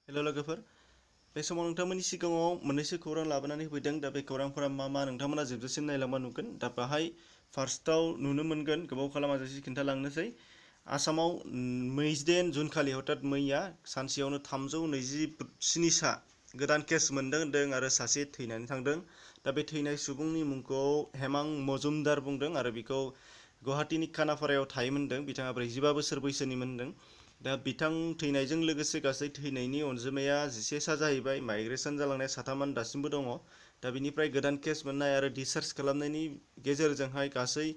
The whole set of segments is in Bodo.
हेल' लोगोफोर, बे समाव नोंथांमोननि सिगाङाव मोननैसो खौरां लाबोनानै होफैदों। दा बे खौरांफोरा मा नोंथांमोना जोबजासिम नायलांबा नुगोन। दा बाहाय फार्स्टआव नुनो मोनगोन, गोबाव खालामाजासे खिन्थालांनोसै। आसामाव 28 जुन खालि हथात मैया सानसेयावनो 327सा गोदान केस मोनदों होनदों आरो सासे थैनानै थांदों। दा बे थैनाय सुबुंनि मुंखौ हेमां मजुमदार बुंदों आरो बिखौ गुवाहाटीनि खानापारायाव थायोमोन होनदों। बिथाङा 45 बोसोर बैसोनिमोन होनदों। दा बिथां थैनायजों लोगोसे गासै थैनायनि अनजिमाया 11सा जाहैबाय। माइग्रेसन जालांनाय 7 दासिमबो दङ। दा बिनिफ्राय गोदान केस मोननाय आरो डिसचार्ज खालामनायनि गेजेरजोंहाय गासै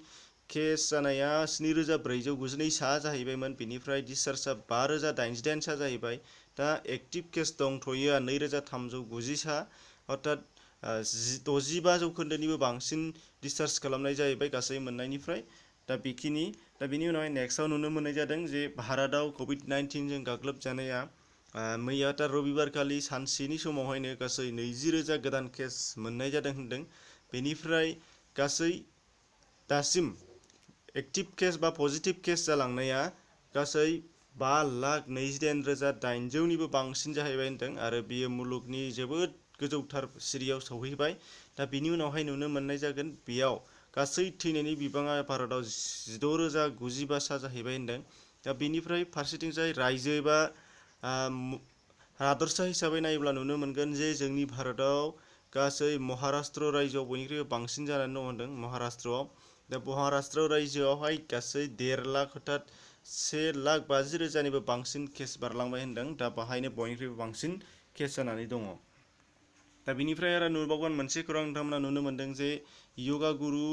केस जानाया 7492सा जाहैबायमोन। बिनिफ्राय डिसचार्जआ 5088सा जाहैबाय। दा एक्टिभ केस दंथ'यो 2390सा, अर्थात 65% बांसिन डिसचार्ज खालामनाय जाहैबाय गासै मोननायनिफ्राय। दा बेखिनि। दा बिनि उनावहाय नेक्स्टआव नुनो मोननाय जादों जे भारतआव कभिड-19 जों गाग्लोबजानाया मैया रबिबारखालि सानसेनि समावहायनो गासै 20,000 गोदान केस मोननाय जादों होनदों। बेनिफ्राय गासै दासिम एक्टिभ केस बा पजिटिभ केस जालांनाया गासै 5,28,800निबो बांसिन जाहैबाय होनदों आरो बियो मुलुगनि जोबोद गोजौथार सिरियाव सौहैबाय। दा बिनि उनावहाय नुनो मोननाय जागोन बेयाव गासै थैनायनि बिबाङा भारतआव 16,095सा जाहैबाय होनदों। दा बेनिफ्राय फारसेथिंजाय रायजो एबा हादरसा हिसाबै नायोब्ला नुनो मोनगोन जे जोंनि भारतआव गासै महाराष्ट्र रायजोआव बयनिख्रुइबो बांसिन जानानै दं होनदों। महाराष्ट्रआव दा महाराष्ट्र रायजोआवहाय गासै 1.5 लाख अर्थात 1,50,000निबो बांसिन केस बारलांबाय होनदों। दा बाहायनो बयनिख्रुइबो बांसिन केस जानानै दङ। दा बिनिफ्राय आरो नुबावगोन मोनसे खौरां नोंथांमोना नुनो मोनदों जे योगा गुरु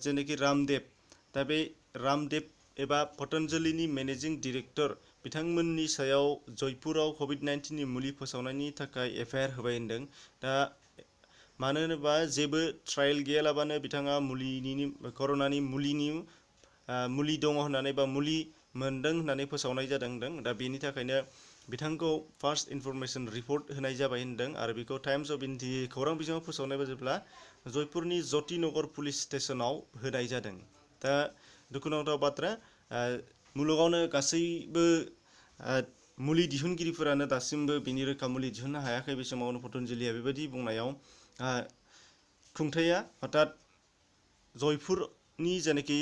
जेनाखि रामदेव, दा बे रामदेव एबा पतन्जलिनि मेनेजिं डिरेक्टर बिथांमोननि सायाव जयपुराव कभिड-19 नि मुलि फोसावनायनि थाखाय एफआइआर होबाय होनदों। दा मानो होनोबा जेबो ट्रायल गैयालाबानो बिथाङा कर'नानि मुलि दङ होननानै बा मुलि मोनदों होननानै फोसावनाय जादों होनदों। दा बेनि थाखायनो बिथांखौ फार्स्ट इनफरमेसन रिपर्ट होनाय जाबाय होनदों आरो बेखौ टाइम्स अफ इन्डिया खौरां बिजोङाव फोसावनाय बायदिब्ला जयपुरनि ज्योतिनगर पुलिस स्टेसनाव होनाय जादों। दा दुखुनांथाव बाथ्रा, मुलुगावनो गासैबो मुलि दिहुनगिरिफोरानो दासिमबो बिनि रोखा मुलि दिहुननो हायाखै। बे समावनो पतन्जलिया बेबायदि बुंनायाव खुंथाया अर्थात जयपुरनि जेनाखि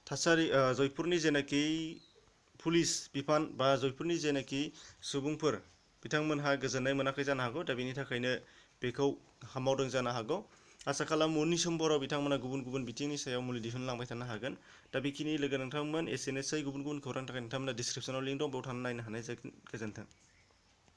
थासारि, जयपुरनि जेनाखि पुलिस बिफान बा जयपुरनि जेनाखि सुबुंफोर बिथांमोनहा गोजोननाय मोनाखै जानो हागौ। दा बेनि थाखायनो बेखौ मावदों जानो हागौ। आसा खालामो उननि समफोराव बिथांमोना गुबुन गुबुन बिथिंनि सायाव मुलि दिहुनलांबाय थानो हागोन। दा बेखिनि लोगो नोंथांमोन एसेनोसै। गुबुन गुबुन खौरांनि थाखाय नोंथांमोना डिसक्रिपसनाव लिंक दं, बेयाव थांनानै नायनो हानाय जागोन। गोजोन्थों।